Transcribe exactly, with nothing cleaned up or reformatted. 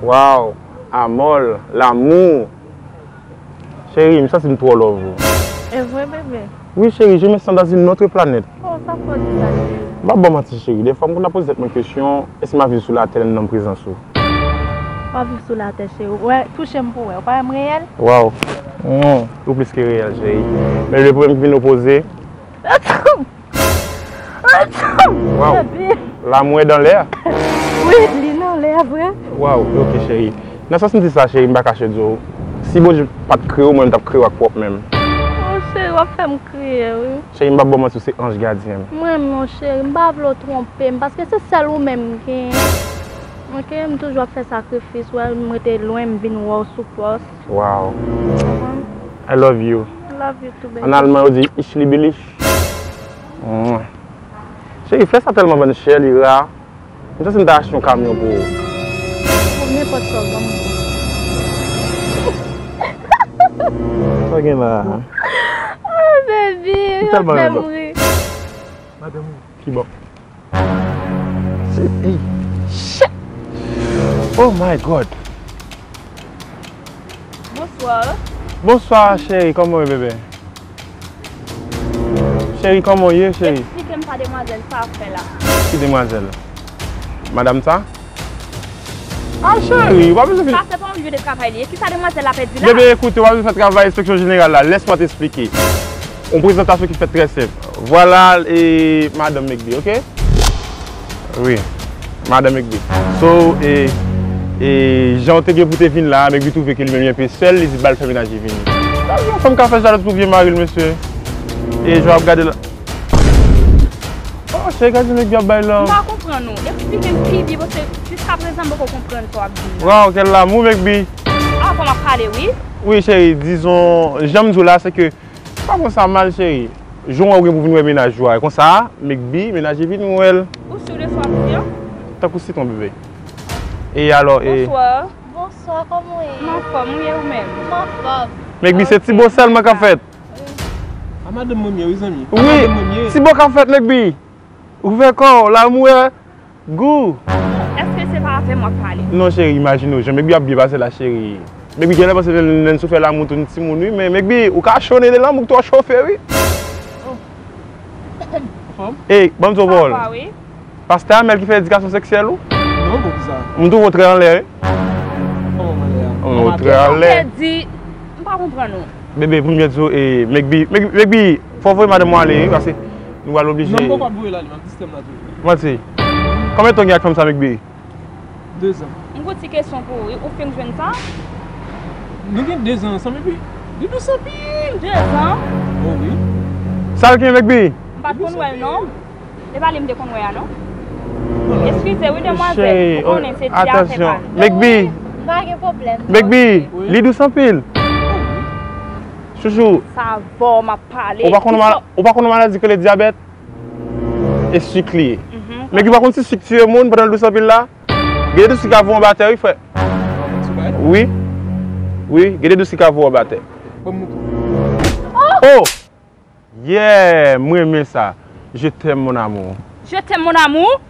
Waw, amor, l'amour. Cheri, m santi m twò love ou. E vre, bebe? Wi, cheri, je me sens dans une autre planète. Oh, sa fò di sa, cheri. M p ap ba w manti, cheri. Defwa, m konn ap poze tèt mwen kesyon, èske m ap viv sou latè nan prezans ou? W ap viv sou latè, cheri. Ou wè, touche m pou wè. Ou pa wè m reyèl? Waw. Mm, ou plis ke reyèl, cheri. Men le pwoblèm ki vin opoze. Waw. Bebe. L'amour est dans l'air. Wi, li nan lè a vre. Waw, ok, cheri. Nan sans m di sa, cheri, m pa kache di w. Si Bondye pa t kreye w, mwen, m t ap kreye w ak pwòp men m. Oh, cheri, w ap fè m kriye, wi. Cheri, m p ap ba w manti, w se anj gadyen m. M renmen w, cheri. M pa vle w twonpe m, paske se sèl ou menm m genyen. Ok, m toujou ap fè sakrifis, w wè, m rete lwen, m vin wè w sou pòs. Waw. Konprann? I love you. Love you too, baby. An alman, yo di, ich liebe dich. Mwah. Cheri, flè sa tèlman vann chè, li ra. M santi m ta achte yon kamyon pou ou. Pou nenpòt sa w ban m. Sa gen la? Ah, baby, ou fè m ri. Madanm ou. Ki bò? Se, hey, shit! Oh my God! Bonswa. Bonswa, cheri, kòman w ye, bebe? Cheri, kòman w ye, cheri? Eksplike m sa demwazèl sa ap fè la. Ki demwazèl? Madanm sa? Ah, cheri, w pa bezwen fin. Sa se pa yon lye de travay li ye. Kisa demwazèl la pèdi la? Bebe, ekoute, w pa bezwen fè travay enspeksyon jeneral la. Laisse-moi t'expliquer. Yon prezantasyon ki fèt trè senp. Vwala, e, madanm Megby, ok? Wi. Madanm Megby. So, e, e, jan w te gen pou te vin la, Megby twouve ke li menm li enpe sèl, li di ba l fè menaj li vini. Sa yon fanm ka fè jalou pou vye mari l, mesye. E jan w ap gade la. Oh, cheri, gade Megby ap bay la. M pa konprann ou. Eksplike m pi byen, paske jiskaprezan m poko konprann sa w ap di m nan. Waw, quel amour, Megby. Ah, fò m ap pale, wi. Wi, cheri, dizon, jan m di w la, se ke pa pran sa mal, cheri. Jan w gen pou vin wè menaj ou a. Konsa, Megby, menaj li vin wè l. Ou si w de sa w ap di an? Tankou sitwon, bebe. E alò, e. Bonswa. Bonswa, kòman w ye? M anfòm, ou ye ou menm? M anfòm. Megby, se ti bo sèlman k ap fèt. A madanm mwen m ye, wi, zanmi. Wi, ti bo k ap fèt, Megby. Ouvè kò w, l'amour est gou. Èske se pa avè m w ap pale? Non, cheri, imajine w, jan Megby ap byen pase la, cheri. Megby genlè panse Nèn, Nèn sou fè lanmou tou n timoun, wi, men Megby, ou ka cho, Nèn, lanmou k twò chofe, wi. Oh. Anfòm? Ey, ban m di w pawòl. Pastè Amèl ki fè edikasyon seksyèl ou? Non, poukisa? M twouve w trè anlè, wi. Kòman m anlè a? Ou trè anlè. Sa vle di, m pa konprann ou. Bebe, pou m byen di w, e, Megby, Megby, Megby, fò w voye madanm ou ale, wi, paske nou pral oblije. Non, m poko ap voye l ale, m ap distè m la toujou. Manti. Konbyen tan w gen ak fanm sa, Megby? Dezan. M gon ti kesyon pou ou, wi. Ou fenk jwenn sa? Nou gen dezan ansanm, epi li dous anpil. Dezan? Oh, wi. Sa l gen, Megby? M pa t konn wè l, non. E pa li m te konn wè a, non. Eskize wi, demwazèl. Ou konnen se dyab, se pa. Megby. Pa gen pwoblèm. Megby, li dous anpil. Chouchou. Sa vò m ap pale. Ou pa konn mal-, ou pa konn maladi k rele dyabèt? E sik li ye. Megby, ou pa konn si sik tiye moun pandan l dous anpil la? Gen de dous ki ka voye w anba tè, wi, frè. Wi. Wi, gen de dous ki ka voye w anba tè. Oh! Yeah, m renmen sa. Je t'aime, mon amour. Je t'aime, mon amour?